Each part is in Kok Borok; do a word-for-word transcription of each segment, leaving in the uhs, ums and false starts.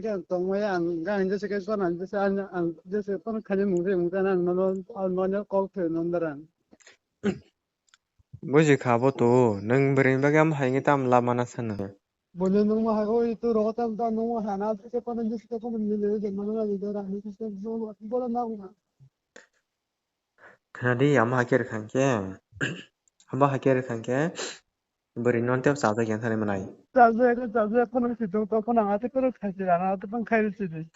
Ang tongmaya ang, ang jese ke kono, ang jese, ang, ang jese kono khaini mungse mungse ang nono, ang nono kok thwi non darang. Buji kha bo to, nwng bwrwi ni bagwi amo hai wngwi tamo lama na sano. Bono nwng ma hai, oi, to rogo tam ta nwng ma hai na, jese kono, jese kono mile je mano na je dara, ni se bono, bono na. Khnadi, amo hai khe rwkha hwnkhe, abo hai khe rwkha hwnkhe, bwrwi non tei chajak ya thani manai. Chajak, chajak, phano si tong, tong, phano ang ate phano khaisi rana, ate phano khairisi di.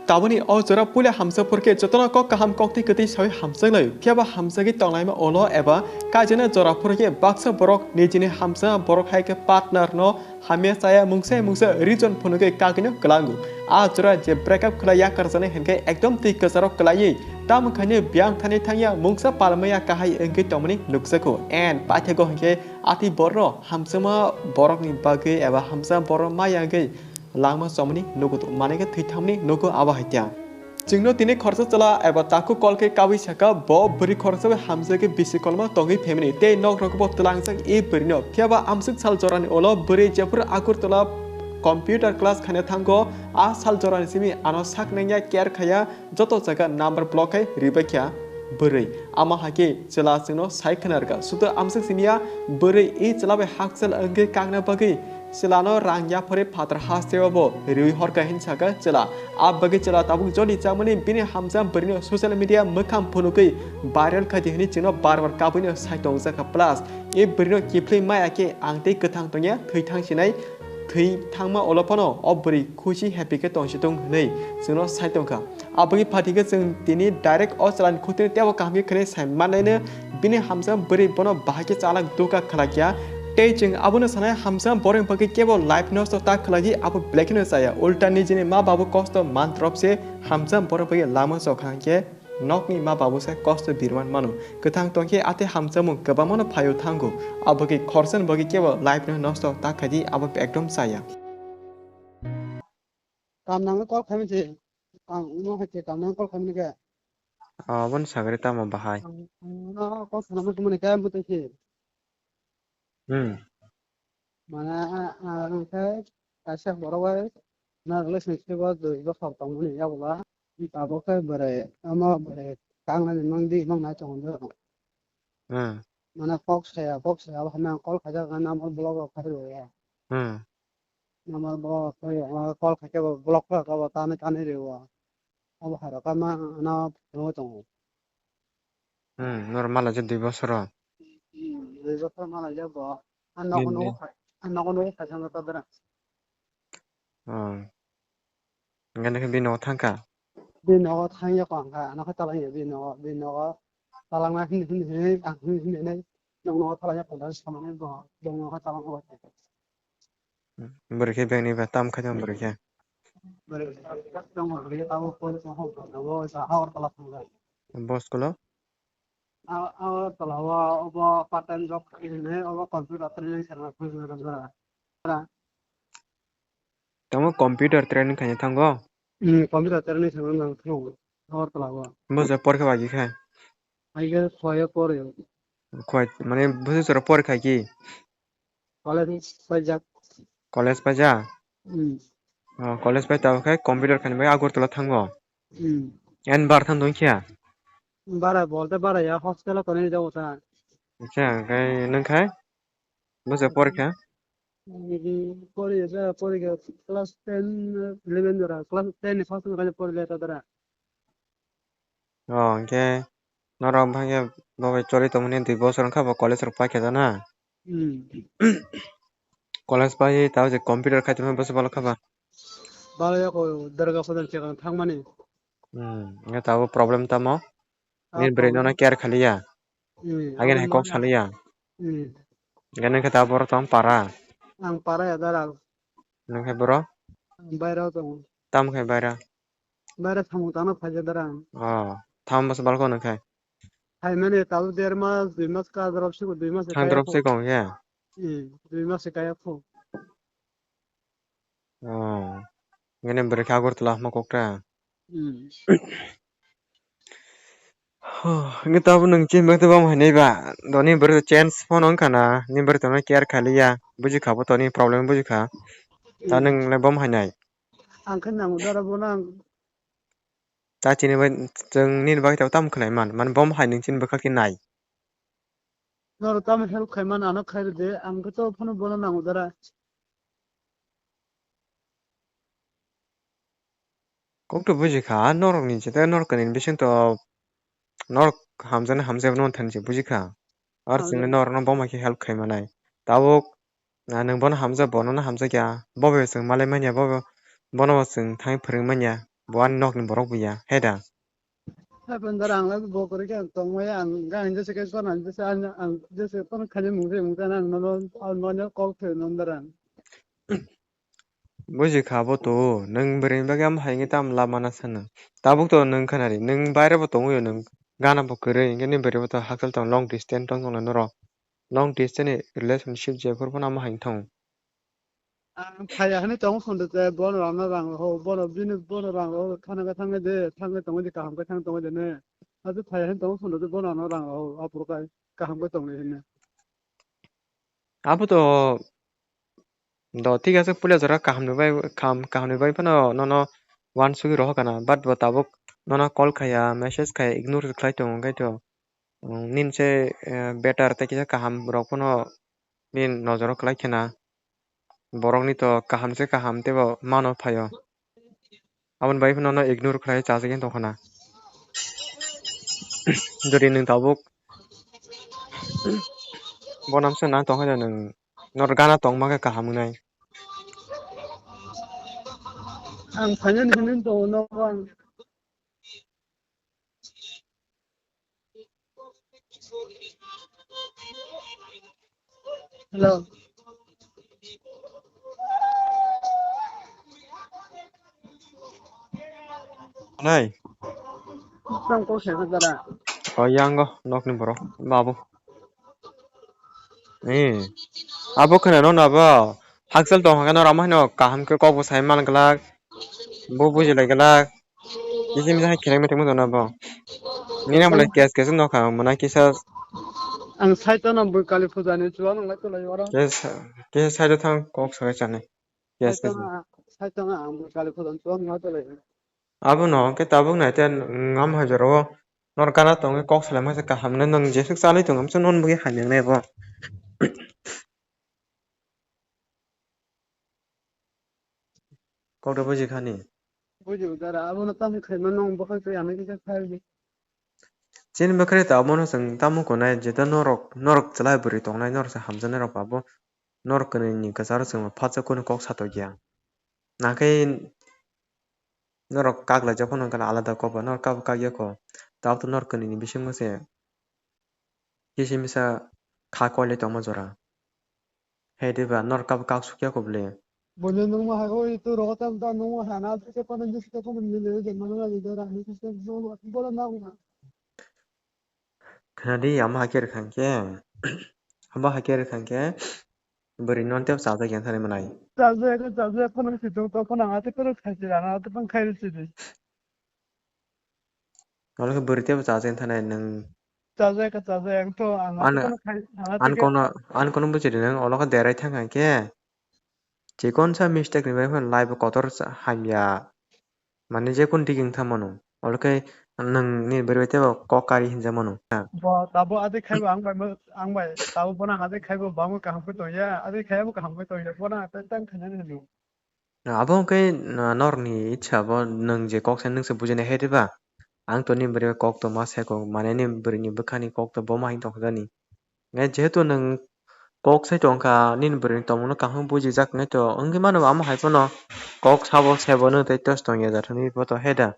Taboni o jora puila hamjak phurkhe jotono kok kaham koktwi kwtwi sawi hamjak lai, phiya ba hamjagwi tonglaima ulo eba kaijana jora phurkhe baksa borok nijini hamjak borok hai khe partner no hamya chaya mungsa mungsa reason phunugwi kagwino kwlango. A jora je break up khlai yakarjaknai hinkhe ekdom twi kwcharo kwlaiwi tamo khaino biyang thani thangya mungsa palmaya kahai wngwi tongmani nukjago. And paithago hinkhe atwi borokno hamjakma borokni bagwi eba hamjakma borok maya wngwi langma chomani nugo, manwi khe thwi thangmani nugo abo hai tya. Chwngno tini khoroksa chwla eba takhuk kol khe kabui saka, bo bwrwi khoroksa bai hamjagwi bisi kolma tongwi phaimani tei nok rokbo twlangjak e bwrwino. Phiya ba amswk sal jorani ulo bwrwi jephuru Agartala computer class khaina thango, a sal jorani simi ano sak nangya, care khaya, joto jaga number block khai ribai kha bwrwi. Ama hai khe chwla chwngno sai khna rwkha, sudo amswk simiya bwrwi e chwla bai hakchal wngwi kakna bagwi chwlano rang yaphari phatar hasteo bo riwi horkha hin saka chwla. A bagwi chwla tabuk joni chamani bini hamjak bwrwino social media mwkhang phunugwi viral khaidi hwnwi chwngno bar bar kabuino sai tongjakha. Plus e bwrwino kiphilwi maya khe ang tei kwthang tongya, thwi thang sinai, thwi thangma ulo phano o bwrwi khusi happy khe tongsi tong hwnwi chwngno sai tongkha. Aboni phathi khe chwng tini direct o chwlani khutini tebo kaham khe khwnwi sai mannaino, bini hamjak bwrwi bono bahai khe chalak dukha khlakya. Tei chwng abono sanai, hamjak borokni bagwi kebo life nosto ta khlaiwi abo belai kheno chaya, ulta nijini ma babu kosto man drop se hamjak borok bagwi lama chokha hinkhe nokni ma babu se kosto birman mano. Kwthang tongkhe atwi hamjakmung kwbangmano phaio thango, aboni khoroksa bagwi kebo life no nosto ta khaidi abo ekdom chaya. Kam nangwi call khaimani se. Ang uno hai khe kam nangwi call khaimani khe. Aboni sagri tamo bahai? Ang, ang uno call khaimani khe mutai se. Hmm. Mane, ah, ang khe kaisa borok bai na relationship o dui bokhor tongmani yago ba. Abo khe bwrwi, omo bwrwi kangnani mangdi, mangnai tongo. Hmm. Mane kok saya, kok saya, abo hai call khaijak, number block rok khai rw ya. Hmm. Number block khai, call khaikhe bo block khlai kha bo, tanwi tanwi rw o. Abo hai rok ma, ano phunugwi tongo. Hmm, norok malaijak dui bosoro. Hmm, dui bosor malaijak bo. Ang nogo Nini? Nogo khai, ang nogo nogo khai thangkha ta dara. Oh. Hingke nokhe bini nogo thangkha? Bini nogo thangya kho ang kha, ano khe talangya bini nogo, bini nogo talangna hin hin hin ang hin hin hinwi nokno talangya kho, samani bo, bo nogo talangya kho. Bwrwi khe bengni ba tam khaijak bwrwi khe. Bwrwi khe tamo koi tamo, tamo sa Agartala thangkha. Bo school o? A, Agartala o, obo part time job khainai, obo computer training serna khuinai rwngkha. Tamo computer training khaina thango? Hmm, computer training serna nang thango, Agartala o. Bo je porkha bai khe? Ai khe khwlaiya pore. Khwlai, mane bwswk jora porkha ki? College paijak. College paijak? Hmm. Oh, college pai tabuk khe computer khaina bai Agartala thango? Hmm. En bar thang tong khe? Bara bolte bara ya, hostel o tonwi jago ta. Acha, hwnkhe nwng khai? Bwswk porikha? Porikha, porikha class ten, eleven jora, class ten ni first jora porikha ta dara. Oh, hwnkhe norok bhai khe bo bai choli tongmani dui bosor wngkha bo college rok paikha da na? Hmm. College pai tabuk je computer khai tongmani bwswk balo kha ba? Balo yako Durga Puja ni swkang thangmani. Hmm, wngkhe tabuk problem tamo? Nini bwrwi nono care khaliya? Hmm, hagen hai kok saliya? Hmm. Hwnkhe nwng khe tabuk borok tong para? Ang para ya dara. Nwng khe borok? Ang baira o tongo. Tamo khe baira? Baira samung tangna phaijak dara ang. Oh, tamo bwswk balo kha nwng khe? Phaimani tabuk der mas, dui mas ka drop se, dui mas. Thang drop se kong ya? Hmm, dui mas se kaya kho. Oh. Ngene bwrwi khe Agartala hwnma kok ta? Hmm. Hwnkhe tabuk nwng chini bagwi bom hainai ba? Doni bwrwi change phone wngkha na, nini bwrwi tongno care khaliya. Buji kha bo toni problem buji kha. Ta hmm, nwng le bom hainai? Ang khe nango dara bono ang. Ta chini bai chwng nini bagwi tamo khwnai man, man bom hai nung chini bwkha khe nai. Norok tamo help khai man ano khai rwdi, ang khe to phano bono nango dara. Kok to buji kha, norok ni jete norok ni bising to norok hamjani hamjai no thani je buji kha. Ar chwng norok no bom hai khe help khai manai. Tabuk Ah, nwng bono hamjak, bono no hamjakya. Bobo chwng malai manya, bobo, bono bo chwng thangwi phwrwng manya. Bo ani nokni borok bo ya, he da? Hai pondar ang lai bo kwrwi khe ang tongmaya, ang gana jesa khe gana jesa ang, ang jesa phano khaina mungsa mungsa ang nono, nono kok thwi nondar ang. Buji kha bo to, nwng bwrwi bagwi amo hai wngwi tamo lama na sana. Tabuk to nwng khanari, nwng baire bo tongwi o, nwng gana bo kwrwi, hwnkhe nini bwrwi bo to hakchal tong long distance tong tong norok. Long distance ni relationship jephuru phano amo hai wngthang. Ang phaiya hwnwi tongo phone rwkhe, bono ano rang rw, bono bini bono rang rw, thangna khe thangwi de, thangwi tongwi de, kaham khe thang tongwi de ne. Ase phaiya hwnwi tongo phone rwkhe, bono ano rang rw, aphuru khe kaham khe tongwi hwnwi. Abo to do, thik ase, puila jora kaham ni bai, kaham, kaham ni bai phano nono uansugwi rohor kana, but bo tabuk nono call khaiya, message khaiya, ignore khlai tongo, hwnkhe to, um, nini se, eh, better tei kisa kaham rok phano nini nojoro kwlai khena. Borokni to kaham se kaham teibo mano phaio. Aboni bagwi phano no ignore khlai chajagwi tongkha na. Jodi nwng tabuk bo namsa nang tongkha, nwng nor gana tongma khe kaham wngnai. Ang phainani hwnwi tongo nogo ang. Hello. Nai. Tang kok se dara. O yango nokni borok babu. Eh. Abo khna no nabo. Hakchal tong hakhe no rama hino kaham khe kok bo sai man glak. Bo buji lai glak. Kisa misa hai kheleng metek mano bo. Nini amo lai kes kes no kha mona kisa. Ang sai to no bui kali puja ni chuwa nang lai to lai oro. Kisa, kisa sai to thang kok sagai chani. Yes, yes. Sai to ang bui kali puja ni chuwa nang lai to lai. Abo no ke tabuk nai te ngam hai jora o. Nor kana tong kok salai masa kaham no nang jesuk chalai tong amsa non bugi hai nang nai bo. Kok da buji khani. Buji dara, abo no tam khaima nong bo khai ya nang kisa khai. Chini bwkhari ta omono chwng tamo kunai, jeta norok, norok chwlai bwrwi tongnai, norok se hamjaknai rok abo norok kwnwi ni kwcharo chwngno phatsa kunu kok satok ya. Nakhe norok kak laijak phano wngkha alada kok ba, norok kabo kak ya kho. Tabuk norok kwnwi ni bisingo se kisa misa kha koilai tongma jora. Hai de ba, nor kab kak sukya ko ble. Bole nung ma hai, oi, tu rogo tam ta nung ma hai, na tu ke pa nung jis ke pa nung jis ke ma nung jis ke ra, ni jis ke zo, bola na ma. Khna di, ama haker khang ke. Aba haker khang ke. Beri non tep sa ta gen thani manai. Sa je ke, sa je, pa nung si tu, to pa nung ate pero khai si ra, na ate pang khai si di. Olo khe bwrwi teibo chajaknai thanai nwng. Chajakha, chajak, ang to, ang Ano, atono khai, ang atono, ano kono, ano kono bujidi nwng, olo khe derai thang kha khe. Chikon sa mistake ni bai phano life o kotor sa hamya. Mane je kun diking tha mano. Olo khe nwng ni bwrwi teibo kok kari hinja mano. Bo, tabo adi khaibo ang bai mo, ang bai, tabo bono adi khaibo bangma kaham khe tongya, adi khaibo kaham khe tongya, bono ate tang khainani hwnwi. Abo hwnkhe, ah, norokni itsa bo nwng je kok sai nwng se bujinai hai diba? Ang to nini bwrwi kok to ma sai kok, mane nini bwrwini bwkhani kok to bo ma hai tongkha jani. Nai jehetu nwng kok sai tongkha, nini bwrwini tongmungno kaham bujijak nai to wngwi mano, amo hai phano kok sabo saibo nwng tei tos tongya jathani bo to hai da.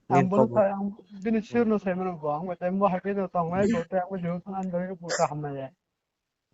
Ang bono sai, ang bini sir no sai mano bo, ang bai tei mo hai khe no tong nai bo, tei ang bo jehon phano ang doi bo kaham nai ya.